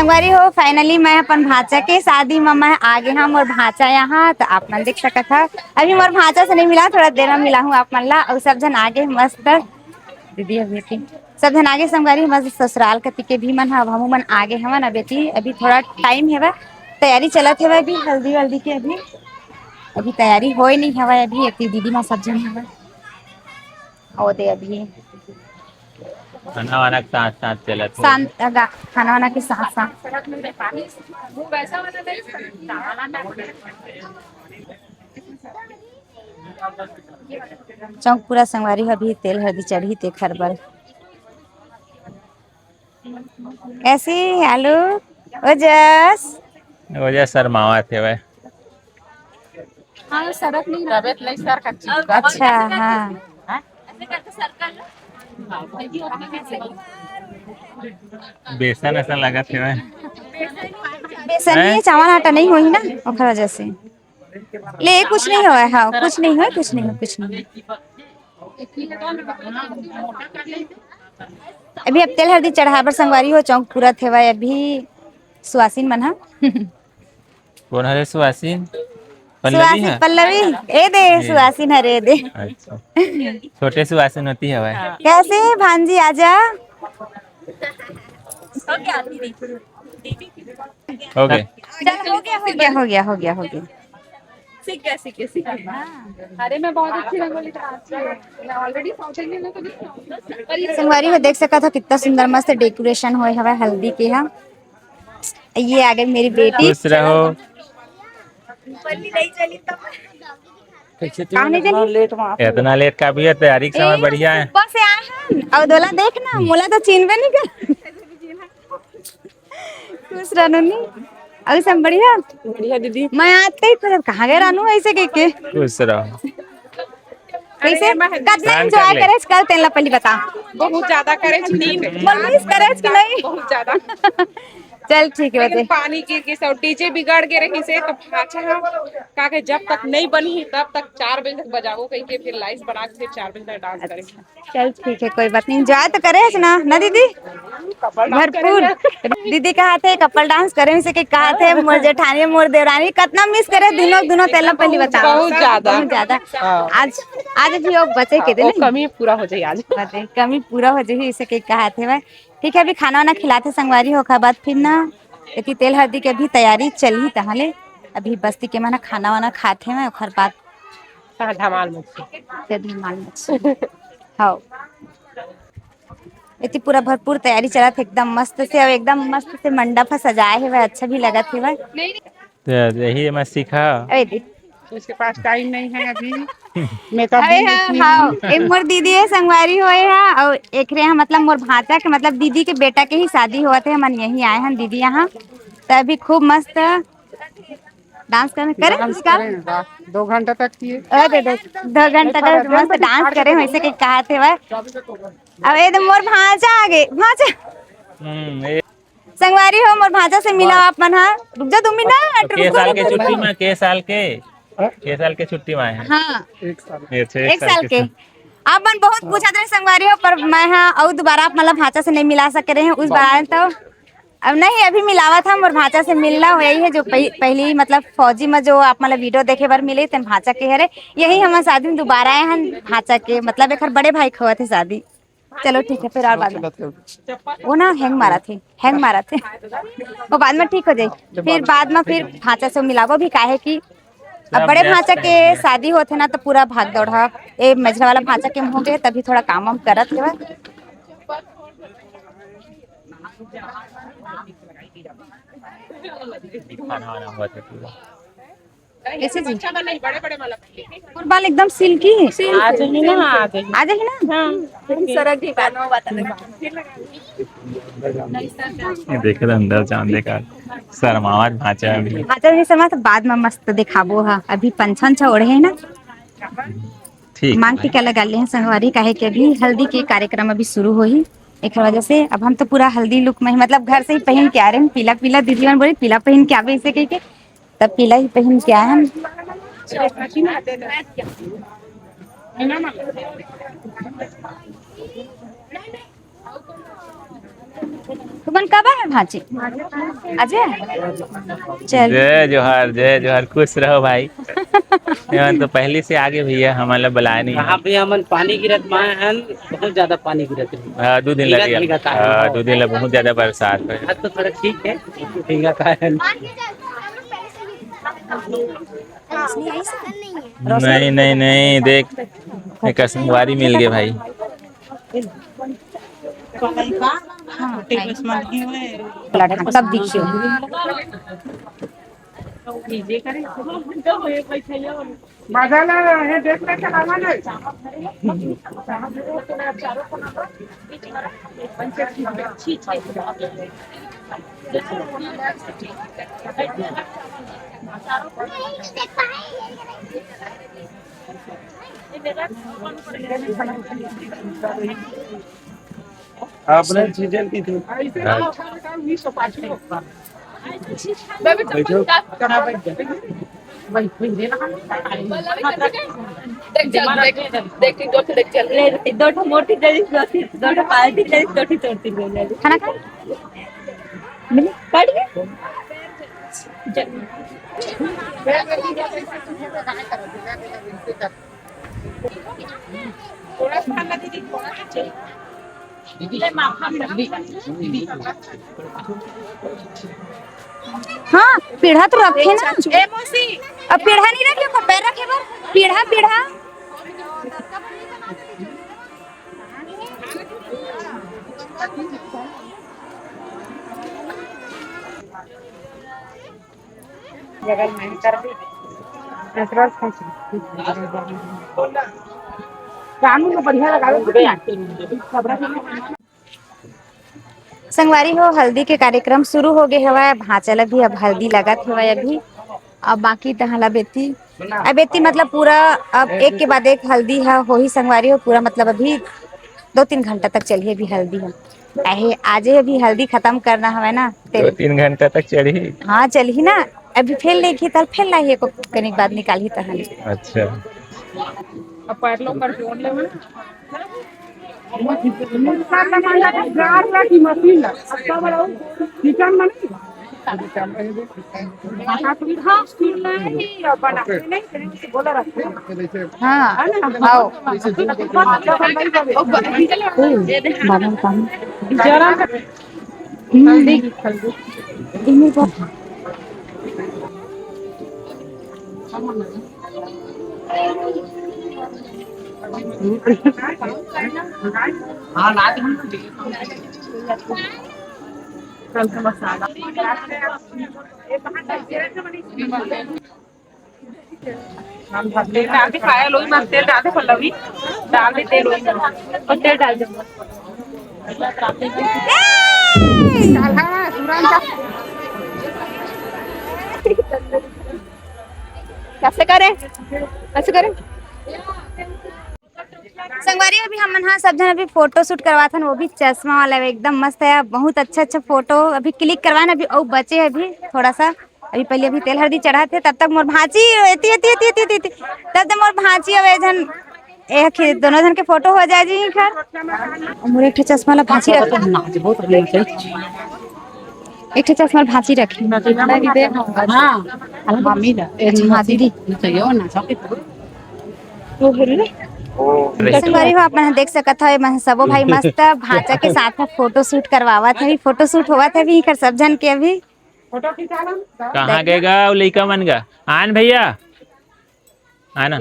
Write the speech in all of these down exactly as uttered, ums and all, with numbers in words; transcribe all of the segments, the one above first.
संगवारी हो, finally मैं अपन भांचा के शादी म मैं आगे हंव, मोर भांचा यहाँ, त आप मन देख सकत हव। अभी मोर भांचा से नहीं मिला, थोड़ा देर में मिलाहूँ आप मन ला। अउ सब झन आगे मस्त, दीदी अभी एती, सब झन आगे संगवारी मस्त ससुराल कति के भी मन ह, अब हमू मन आगे हवन। अब एती अभी थोड़ा time हेवय, तैयारी चलत हेवय अभी हल्दी वल्दी के, अभी, अभी तैयारी होय नहीं हवय, अभी एती दीदी मन सब झन हवय। ओ दे अभी खाना वाना के साथ साथ चलत हे। शांत, अगा-, खाना वाना के साथ साथ। चौक पूरा संगवारी ह अभी तेल हल्दी चढ़ही तेखर बर। कैसी आलू? ओजस? ओजस शर्मावत हेवय। हाँ, सरक नहीं रहा। तबीयत नहीं सर का चीज। अच्छा, हाँ। बेसन असन लगत हेवय। बेसन नहीं, हैं? चावल आटा नहीं होही ना, ओखर वजह से। ले, कुछ नहीं होय, हाँ, कुछ नहीं होय, कुछ नहीं होय, कुछ नहीं होय। अभी अब तेल हल्दी चढ़ा बर संगवारी हो, चौक पूरत हेवय अभी सुवासिन मन ह। कोन हरे सुवासिन? पल्लवी सुवासिन ह? पल्लवी, ए दे, ए। सुवासिन हरे, ए दे। अच्छा। छोटे सुवासिन होती हवय। कैसे भांजी, आजा। हो गए। चल, हो गया, हो गया, हो गया, हो गया, हो गया। सीख गया, सीख गया, सीख गया। हाँ। अरे, मैं बहुत अच्छी रंगोली बनाती हूँ। मैं already साउथ इंडियन हूँ, तो नहीं आऊंगी। पर ये संगवारी हो देख सकत हो, कितना सुंदर मस्त decoration होय हवय हल्दी के ह। ये आ गई मेरी बेटी। खुश रहो। कैसे कहाँ नहीं इतना चली? Late वहाँ पे? इतना late का भी है, तैयारी के समय ए, बढ़िया है। सुबह से आए हैं, अउ दोला देख ना, मोला तो चिन्हबे नहीं कर। खुश रहो नोनी। अउ सब बढ़िया? बढ़िया दीदी। मैं आते ही पूछत, "कहाँ गए रानू?" ऐसे कह के। खुश रहो। कैसे? अरे, मैं कतना enjoy करेच कल, तेन ला पहली बता। बहुत ज्यादा करेच, नींद। मन miss करेच कि नहीं? बहुत ज्यादा। चल ठीक है, लेकिन बते। पानी गिर के सब DJ बिगड़ के रही से, तो अच्छा है। का के जब तक नहीं बनी, तब तक चार बजे तक बजाओ कह के, फिर lights बना के फिर चार बजे तक dance करेंगे। चल ठीक है, कोई बात नहीं, enjoy तो करेच ना, ना दीदी? भरपूर। दीदी कहाथे couple dance करे से कि कहाथे मोर जेठानी, मोर देवरानी, कतना miss करे दुनों, दुनों तेला पहली बता। बहुत ज्यादा। बहुत ज्यादा। हाँ। आज, आज भी वो बचे के दिन वो नहीं? कमी पूरा हो जाए आज। बते, कमी पूरा हो जाए, इसे के कहाथे भाई। ठीक है, अभी खाना वाना खिलाथे संगवारी हो, ओखर बाद फिर ना एती तेल हल्दी के अभी तैयारी चलही, तहाले अभी बस्ती के मन खाना वाना खाथे मैं, ओखर बाद हाँ, धमाल मच। ते धमाल मच। हाँ। एती पूरा भरपूर तैयारी चलत हे, एकदम मस्त से, अउ एकदम मस्त से मंडप ह सजाए हे, अच्छा भी लगत हे। ते यही मैं सीखा। अरे दी। उसके पास time नहीं है अभी। Makeup अरे भी हाँ, नहीं किया। हाँ, ए मोर दीदी हे, संगवारी होए हा, अउ एकरे यहाँ, मतलब मोर भांचा के, मतलब दीदी के बेटा के ही शादी होवत हे, हमन यही आए हन दीदी यहाँ, त अभी खूब मस्त dance करने, करे dance इसका? करें, वाह, दो घंटा तक किए। अरे दे, दो घंटा तक मस्त dance करे, वैसे के कहा थे भाई। अब ये तो मोर भांचा आ गए, भांचा। हम्म, ये संगवारी हो, मोर भांचा से मिला आप मन हा। रुक जा दो मिनट, तो के रुको। साल के छुट्टी में, के साल के? हाँ? के साल के छुट्टी में आए हैं? हाँ। एक साल। ये छे, एक एक साल साल के के। साथ। आप मन बहुत पूछा थे संगवारी हो, पर मैं हाँ, अउ दोबारा आप मतलब भांचा से नहीं मिला सके रहे हैं, उस बार आए तो अब नहीं, अभी मिलावत हम और भांचा से मिलना हो यही है जो पह-, पहली मतलब फौजी में जो आप मतलब video देखे बर मिले, तेन भांचा के हरे, यही हमर शादी में दोबारा आए हैं भांचा के, मतलब एक बड़े भाई खोवत हे शादी। चलो ठीक है, फिर और बाद में। वो ना hang मारा थे, hang मारा थे, वो बाद में ठीक हो जाए, फिर बाद में फिर भांचा से मिलाबो भी, काहे कि अब बड़े भांचा के शादी होथे ना, तो पूरा भाग दौड़ ह। ए मझला वाला भांचा के मुंह के, तभी थोड़ा काम वाम करत हे। खाना वाना हुआ था पूरा। कैसे जी? और बाल एकदम silky। आज ही ना, आज ही। आज ही ना? हाँ। सरक गई बाल में, बात नहीं। ये देखे तो अंदर जान दे का शर्मावत भांचा अभी। भांचा भी शर्मा तो बाद में मस्त दिखाबो हा। अभी पंछन छ ओढ़े है ना। ठीक मांग है। टीका लगा ले हैं संगवारी, काहे कि अभी हल्दी के कार्यक्रम अभी शुरू होही, एक वजह से अब हम तो पूरा हल्दी look में ही, मतलब घर से ही पहन के आ रहे हैं, पीला पीला। दीदी मन बोले पीला पहन के आवे इसे कह के, तब पीला ही पहन के आए हम। तुमन कब आए भांची? अजय? चल। जय जोहार, जय जोहार, खुश रहो भाई। एमन तो पहले से आगे भैया, हमन ला बुलाए नहीं। हाँ भैया, हमन पानी गिरत माए हन, बहुत ज्यादा पानी गिरत रही। हाँ, दो दिन भीगा, लगे। भीगा का है। हाँ, दो दिन लगे, बहुत ज्यादा बरसात है। आज तो थोड़ा ठीक है, भीगा का है। नहीं, नहीं, नहीं, देख, एक संगवारी मिल गए भाई। हाँ, तब दिखियो। आपने सीजन की थी। देख, चल, देख, देख, ठीक, दो ठो देख, चल। ले, दो ठो मोटी जल्दी, दो ठो, दो ठो पार्टी जल्दी, दो ठो चोटी जल्दी। खाना खा? मिली? काट के? चल। थोड़ा सा खाना दीदी, थोड़ा सा चाहिए। हाँ, पीढ़ा तो रखे ना। ए मौसी। अब पीढ़ा नहीं रखे, पर पैर रखे बर। पीढ़ा, पीढ़ा। बगल में ही कर दी। नेचुरल फूल। जानू ने बढ़िया लगावे कुछ ना। संगवारी हो, हल्दी के कार्यक्रम शुरू हो गए हवय। भांचा ल भी अब हल्दी लगत हवय अभी। अब बाकी तहां ला बेती, अब बेती मतलब पूरा, अब एक के बाद एक हल्दी ह होही संगवारी हो। पूरा मतलब अभी दो तीन घंटा तक चलही अभी हल्दी ह। अहे, आजे अभी हल्दी खत्म करना हवय ना, ते दो तीन घंटा तक चलही। हाँ, चलही ना। अभी फेर लेगी, तब फेर लाही, एको कनिक बाद निकालही तहन। अच्छा। अब पैर लो कर जोड़ ले ना। किचन में नहीं। हाँ, स्कूल में ही बना के नहीं, बोला रखते हैं। हाँ, है ना? आओ। बादाम पानी। जरा हम्म। तेल डाल के खाया लोई मत, तेल डाल दे पल्लवी, डाल दे तेल वही में, और तेल डाल दे। कैसे करे, कैसे करे? संगवारी, अभी हमन हा सब झन अभी फोटो शूट करवाथन, वो भी चश्मा वाला, एकदम मस्त है, बहुत अच्छा अच्छा फोटो अभी क्लिक करवान। अभी अउ बचे है अभी थोड़ा सा, अभी पहले अभी तेल हल्दी चढ़ाथे, तब तक मोर भांची एती एती एती एती एती, तब तक मोर भांची अउ ए झन ए खि-, दोनों झन के फोटो हो जाए जी। खैर, मोर एक ठो चश्मा ला भांची रख, एक ठो चश्मा ला भांची रख। हाँ, मामी ला। अच्छा, हाँ, दीदी। संगवारी हो, आप मन देख सकत हव, एमन सबो भाई मस्त भांचा के साथ में फोटो शूट करवावत हे। फोटो शूट होवत हे अभी इकर सब झन के अभी। कहाँ गए गा वो लइका मन गा? आन भैया, आना।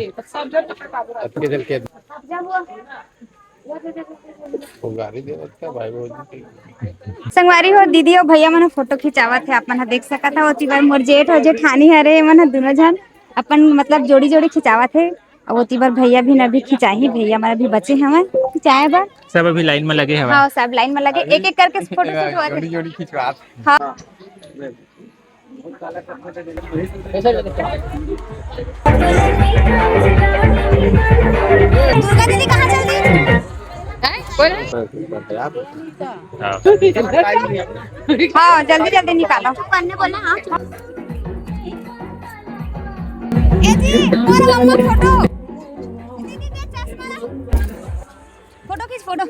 संगवारी हो, दीदी अउ भैया मन ह फोटो खिंचावत हे, आप मन ह देख सकत हव। ओती बर मोर जेठ अउ जेठानी हरे, ए मन ह दुनों झन अपन मतलब जोड़ी जोड़ी खिंचावत हे। अउ ओती बर भैया भी न अभी खिंचाही, भैया मन अभी बचे हवय खिंचाए बर। सब अभी लाइन में लगे हवय। हाँ, सब लाइन में लगे, एक एक करके फोटो शूट होवत हे। जोड़ी जोड़ी खिंचवात। हाँ। दुर्गा दीदी कहाँ चल दी? हैं? बोल। हाँ। हाँ, जल्दी जल्दी निकालो। करने बोला, हाँ। ए जी, मोर मम्मा फोटो। दीदी के चश्मा ला। फोटो खींच, फोटो।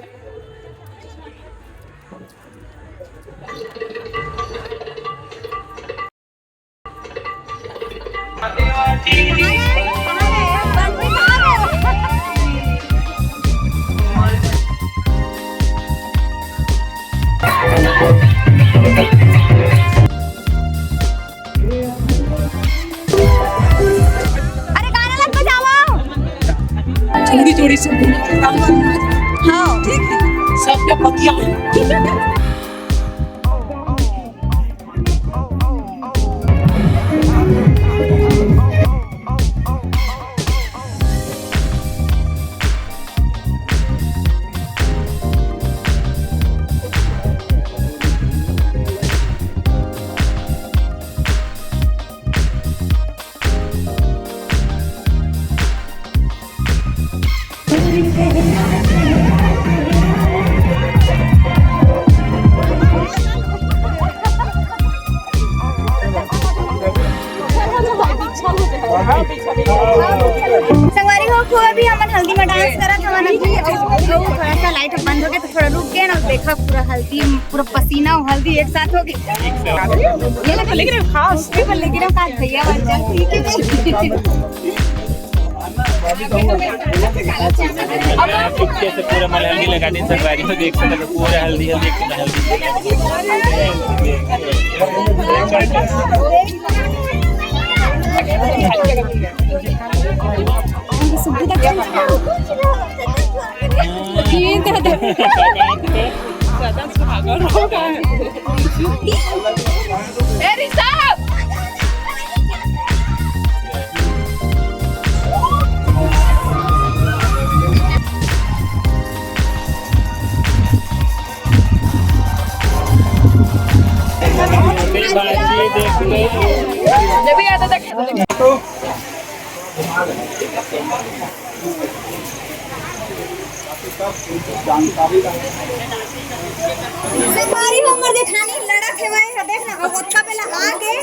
थोड़ी सी घूमो, हाँ। ठीक है, सबके पतिया है। संगवारी हो, खूब अभी हमन हल्दी में डांस करत हवन अभी, अउ, अउ थोड़ा सा लाइट बंद हो गया तो थोड़ा रुक गए ना, देखा पूरा हल्दी, पूरा पसीना और हल्दी एक साथ हो गई। ये लोग लेकिन खास, लेकिन खास भैया बन जाए, ठीक है। चुपके से पूरा मन हल्दी लगा दी, संगवारी हो देख सकते हो, पूरा हल्दी, हल्दी, पूरा हल्दी। ए, ऋषभ! जब भी आता था संगवारी हो, हमर जेठानी लड़त हेवय, ह देख ना, अब ओतका बेला आ के,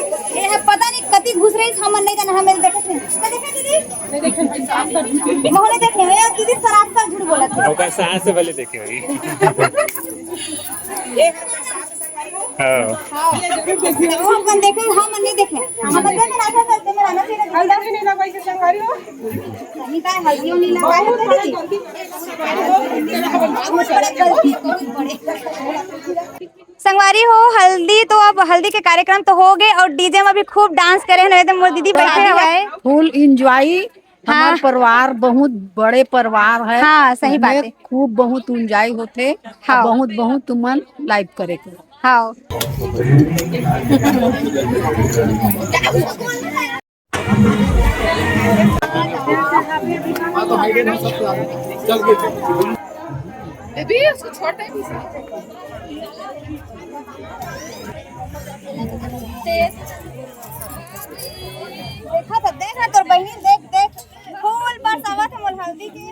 ए ह पता नहीं कति घुस रही, हमन नहीं जाना, हमें देखत नहीं। तो देखा दीदी? नहीं देखे, मोहने देखे, ए दीदी सरासर झूठ बोलत हे। ओकर सास से पहले देखे होई। हाँ। हाँ। वो अपन देखे, हमन नहीं देखे। हमन देखे ना, अच्छा, अच्छा, तेरे आना चाहिए। हल्दी नहीं लगाई के संगवारी हो। नहीं का, हल्दी नहीं लगाई है, बहुत बड़ी गलती। संगवारी हो, हल्दी तो, अब हल्दी के कार्यक्रम तो हो गए और डीजे में भी खूब डांस करे हैं, नहीं तो मोर दीदी बैठे हुए हैं। फुल एंजॉय। हाँ। हमार परिवार बहुत बड़े परिवार है। हाँ, सही बात है। खूब बहुत एंजॉय होथे। हाँ। बहुत, बहुत तुमन लाइव करे के। हाँ। देखा तो, देखा तोर बहिनी, देख, देख, फूल बरसावत है मोर हल्दी के।